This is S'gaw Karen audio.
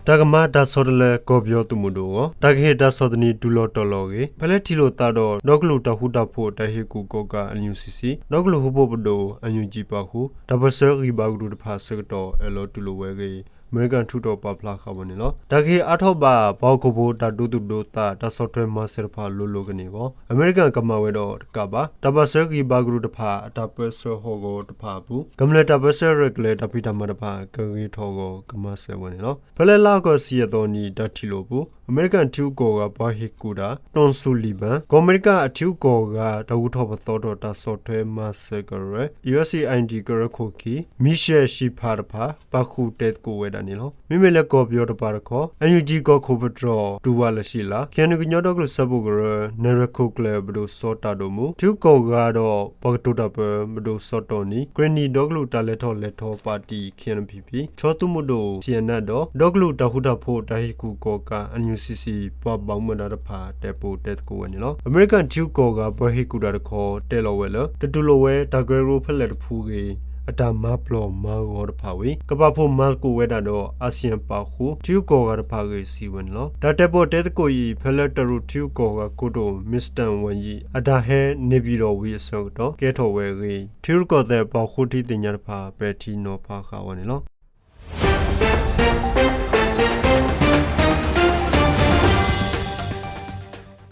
တၢ်ကမၤတၢ်ဆီတလဲ ကီၢ်ပယီၤသုးမုၢ်ဒိၣ်အဂီၢ် တၢ်ကဟ့ၣ်တၢ်ဆီၣ်သနံး တူၢ်လီၤတီၤလီၤအဂ့ၢ် ဖဲလၢထံၣ်လိာ်သးဒီး ဒီကလုာ်တၢ်ဃူတၢ်ဖိးတၢ်ဟ့ၣ်ကူၣ်ကီၣ်ကး NUCC ဒီကလုာ်ဟူဖိးပဒိၣ် NUG ပာ်ဃုာ် တၢ်ပၢၢ်ဆၢဂံၢ်ဘါကရူၢ်တဖၣ်အဆၢကတီၢ် အၢၣ်လီၤတူၢ်လိာ်ဝဲအဂ့ၢ် အမဲရကၤထံကီၢ်ပာ်ဖျါဃာ်ဝဲန့ၣ်လီၤ. တၢ်ကဟ့ၣ်အါထီၣ်ဘၣ် ပှၤဟီၣ်ခိၣ်ဖိတၢ်ဒိသူၣ်ဒိသး တၢ်ဆီၣ်ထွဲမၤစၢၤတဖၣ်လိၤလိၤကန့ၢ်အဂီၢ် အမဲရကၤကမၤဝဲဒီးတကးဘၣ် တၢ်ပၢၢ်ဆၢဂံၢ်ဘါကရူၢ်တဖၣ် အတၢ်ပၢဆှၢဟီၣ်ကဝီၤတဖၣ်အပူၤ ကမျၢၢ်တၢ်ပၢဆှၢရဲၣ်ကျဲၤတၢ်ဖံးတၢ်မၤတဖၣ် ကဂ့ၤထီၣ်အဂီၢ် ကမၤစၢၤဝဲန့ၣ်လီၤ. ဖဲလၢလါအီကူး ဆံယဲၢ်သီနံၤ တၢ်ထံၣ်လိာ်အပူၤ အမဲရကၤထံဂုၤကီၢ်ဂၤပှၤဟ့ၣ်ကူၣ်တၢ် Tom Sullivan ကီၢ်အမဲရကၤအထံဂုၤကီၢ်ဂၤ တၢ်ဂုၤထီၣ်ပသီထီၣ်တၢ်ဆီၣ်ထွဲမၤစၢၤကရၢ USAID ကရၢခိၣ်ခံ Michelle Shepherd တဖၣ် ပာ်ဃုာ်တဲသကိးဝဲဒၣ်န့ၣ်လီၤ. မ့မ့ၢ်လၢကီၢ်ပယီၤတပၤတခီ NUG ကီၢ်ခိၣ်ပတြီၤ တူၢ်ဝးလၢၡံလး KNU ကညီဒီကလုာ်စၢဖှိၣ်ကရၢ နဲၣ်ရွဲၣ်ခိၣ်ကျၢၢ် ပဒိၣ်စီၤတၢ်ဒိၣ်မူ ထံဂုၤကီၢ်ဂၤဒီး ပှၤကတိၤတၢ်ပၢ ပဒိၣ်စီၤတီၢ်နံၤ ကရ့ၣ်နံၤဒီကလုာ်တၢ်လဲၤထီၣ်လဲၤထီပၣ်တံၣ် KNPP ဆီသုးမုၢ်ဒိၣ် ဆံးအနးဒီး ဒီကလုာ်တၢ်ဃူတၢ်ဖိးတၢ်ဟ့ၣ်ကူၣ်ကီၣ်ကး NUCC ပှၤဘၣ်မူဘၣ်ဒါတဖၣ် တဲပိာ်တဲသကိးဝဲန့ၣ်လီၤ. အမဲရကၤထံဂုၤကီၢ်ဂၤပှၤဟ့ၣ်ကူၣ်တၢ်တခီ တဲလီၤဝဲလၢ တတူၢ်လိာ်ဝဲတၢ်ကရၢကရိဖဲလဲၣ်တဖုအဂ့ၢ် အတၢ်မၤပျီၢ်မၤဂီၤတဖၣ်ဝံၤ ကပာ်ဖှိၣ်မၤသကိးဝဲဒၣ်ဒီး အၣ်စံၣ်ယၣ်ပာ်ဃုာ် ထံဂုၤကီၢ်ဂၤတဖၣ်အဂ့ၢ် စံးဝဲန့ၣ်လီၤ. တၢ်တဲပိာ်တဲသကိးအံၤ ဖဲလၢတရူးထံဂုၤကီၢ်ဂၤကိတိာ် Mister Wang Yi အတၢ်ဟဲန့ၣ်ပၠံၤဒီးဝံၤအဆၢကတီၢ် ကဲထီၣ်ဝဲအဂ့ၢ် ထံရူၢ်ကီၢ်သဲးပှၤဃိထံသ့ၣ်ညါတဖၣ် ပဲာ်ထံနီၤဖးဃာ်ဝဲန့ၣ်လီၤ.